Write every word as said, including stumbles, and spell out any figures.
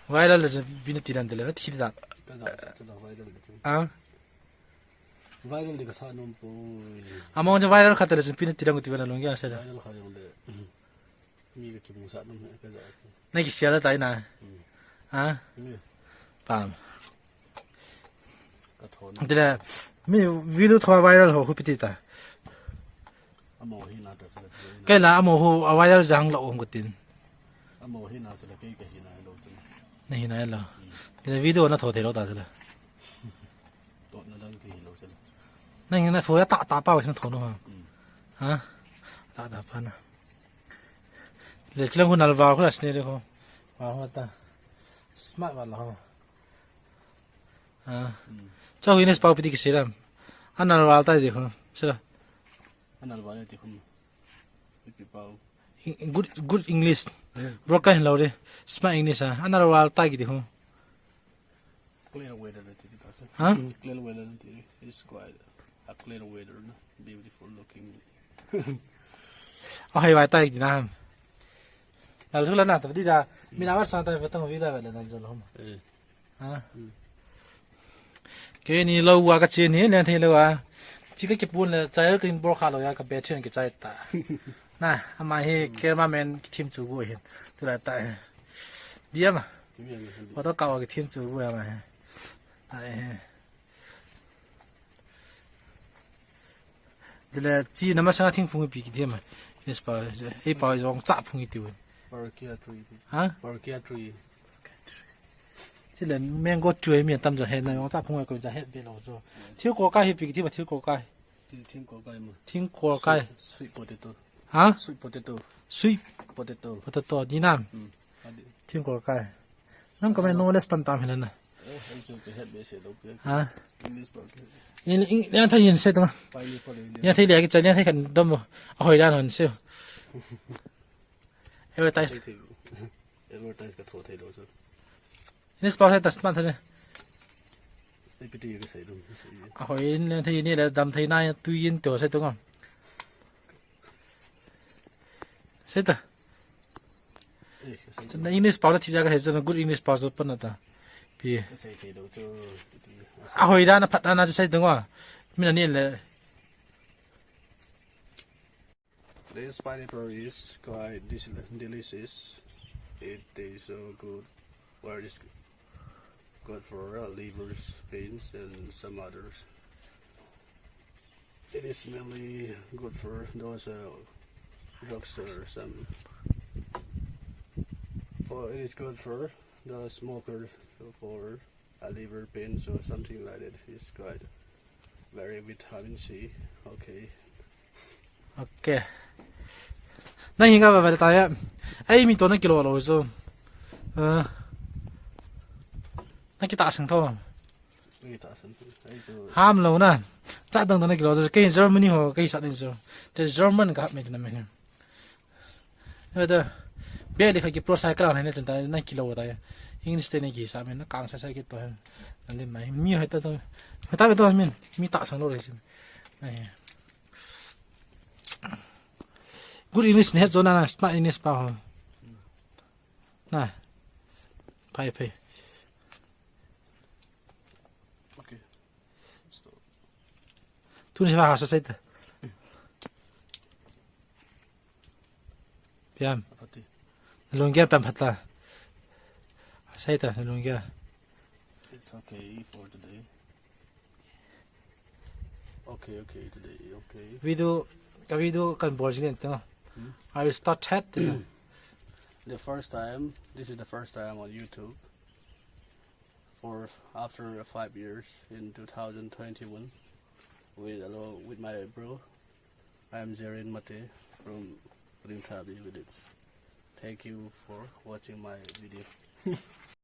Viral le chun ipi nati dan tile, nathi dan. Ka ja sa chu la viral le chun. Ah? Viral le kasa nom poi. Among chun viral khat le chun ipi nati dan ti bana lung ya sa da. Viral kha jong le. Mi ka kimu sa nom he ka ja sa. Na kisia la tai na. Hmm. Ah? Mi. Pam. Ka thon. Tile, mi video tho viral ho khu ipi ti ta. Amo hi na ta. Kei la amo ho a viral jang la um ka tin. Amo hi na sila kei ka hi na lo tin. Na hi na lo. Tile video na tho thei lo ta sila. To na dang ki hi lo sila. Na hi na tho ya ta ta pa sila tho no ha. Hmm. Ha? Ta ta pa na. Le chilang khu nal va khu la sne le khu. Va khu ta. Smart va la ho. Ah. Hmm. Chau hi nes pau piti kisi lam. Anal val tai di khu. Sila. Anal val ti khu. Ipi pau. Good, good English. Hmm. Broken lo de. Smart English ah. Anal val tai ki di khu. Clear weather na ti ta. Ha? Clear weather na ti. It's quite a clear weather na. Beautiful looking. Oh, hai vai tai di na. Nal sula na ta di da. Mina var sa tai vetang vida vela na jol hom. Eh. Ha? Hmm. Keini lou a ka chen hi, len thei lou a. Chi ka kipun le, chai ka in bor kha lou ya, ka battery ki chai ta. Na, ama hi, hmm, cameraman ki thim chu gu hin. Tu la ta hi. Dia ma. Dia ma. Wa to ka wa ki thim chu gu ya ma hi. Ta hi. Dile, chi na masanga thingphung ipi ki thim ma. Yes pa, ei pa jong cha phung i tiu. Parakia tree. Ha? Parakia tree. Chile mango tree mi tam ja he na jong cha phung ko ja he be lo jo. Thil ko kai hi pi ki thim ma thil ko kai. Thil, thil ko kai ma. Thil ko kai. Sweet, sweet potato. Ha? Sweet potato. Sweet potato. Potato di nam. Hmm. Adi. Thil ko kai. Nang ka mai knowledge tam tam hilan na. Eh, ai chu ka het be se lo ke. Ha? English pa ke. In, in, yan thai yin se to. Pai ni pa le. Yan thai le ki chan yan thai kan dom. A hoi dan hon se. Advertise. Advertise ka tho thei lo so. English pa se tas pan thai. Ai piti ka sai dom. A hoi in yan thai ni le dam thai na tu yin to se to ngam. Sei ta. Eh, sei ta. Na English pau na thil ja ka sei chun good English pau chu pan na ta. Pi. Ka sei thei lo chu, pi. A hoi dan a phat dan a chu sei ding a. Min a ni le. This pineapple is quite dis-, delicious. It tastes so good. Well, it's good for, uh, livers, pains, and some others. It is mainly good for those, uh, drugs or some. For it is good for the smoker, so for a liver pain or something like that. It's quite very vitamin C. Okay. Okay. Na hi nga ba ba ta ya. Ai mi to na kilo lo so. Eh. Na kita sang tho. Ham lo na. Cha dang dang na kilo, kei Germany ho, kei sa ding so. Te German ka me na me. Ebe da. Be le kha ki pro sa kala ne ta na kilo ta. English te ne ki sa me na kang sa sa ki to. Na le mai. Mi ho ta to. Ta be to min. Mi ta sang lo le sin. Ai. Good English ne zo na, smart English pa ho. Na. Pai pai. Okay. Stop. Tuni sa ha sa sai ta. Piam. Apa ti? Lungkia piam phat la. Sai ta lungkia. It's okay for today. Okay, okay, today, okay. Video, ka video kan bol jing teng. Hmm? I started. The first time, this is the first time on YouTube. For after five years in two thousand twenty-one, with, hello, with my bro, I am Jerin Mate from Ringtabi Village. Thank you for watching my video.